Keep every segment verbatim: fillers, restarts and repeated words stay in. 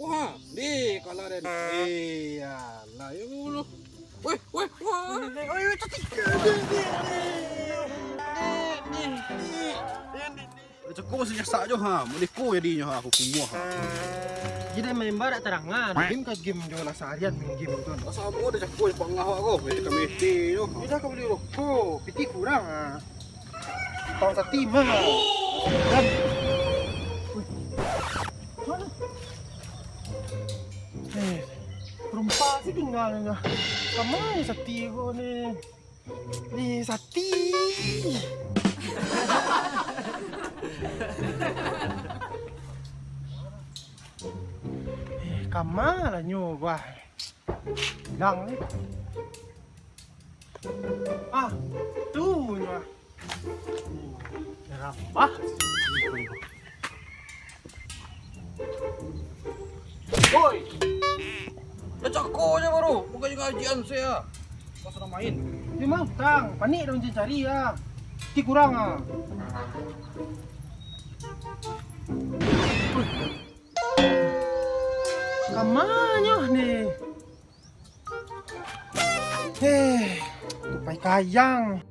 Ha, di kalau den. Iyalah, yo dulu. Weh, weh, weh. Oi, oi, cantik. Cako masih nyasak jo ha, maniko jadinyo ha, aku kumuah ha. Jadi main barak tarangan. Game ka game jo lah, saharian main game tu. Asa ambo ado cako pangah ko, itu kami ti yo. Kita ka bali rokok, piti kurang ha. Tang sati mah. Dan. Wih. Mana? Eh, rumpa sih tinggalnya. Kamana sati ko ni? Ni sati. Eh, kamana nyo, wah. Hilang ni. Ah, tu nyo. Rabah. Woi. Lah cako je baru, bukan ngajian saya. Pas sudah main. Dia mah utang, panik dah mancari-cari ya. Ti kurang ah. Kamanyo ni? Eh, tupai kayang.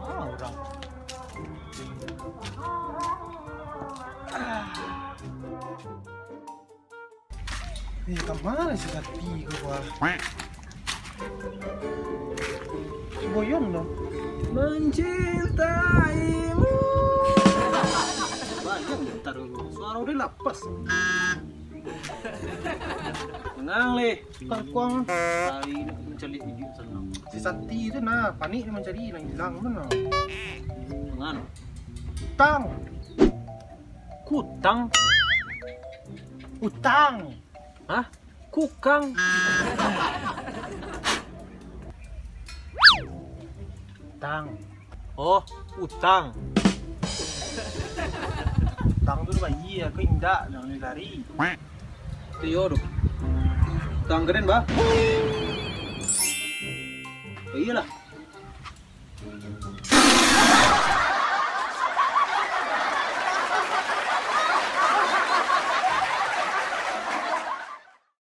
Mana urang? Eh, kamana si Sati ko, wah? Si Boyon tu. Mencintaimu. Bayang bentar dulu. Suara udah lapas. Tenang leh. Tarkuang. Cari nak mencari ijuk senang. Si Sati tu nah, panik dia mencari, hilang-hilang tu nah. Tenang. Tang. Kutang. Utang. Hah? Kukang. Utang. Oh, utang. Utang tu bayi, aku indak, jangan lari. Itu yo tu. Utang keren, bah. Oh, iyalah.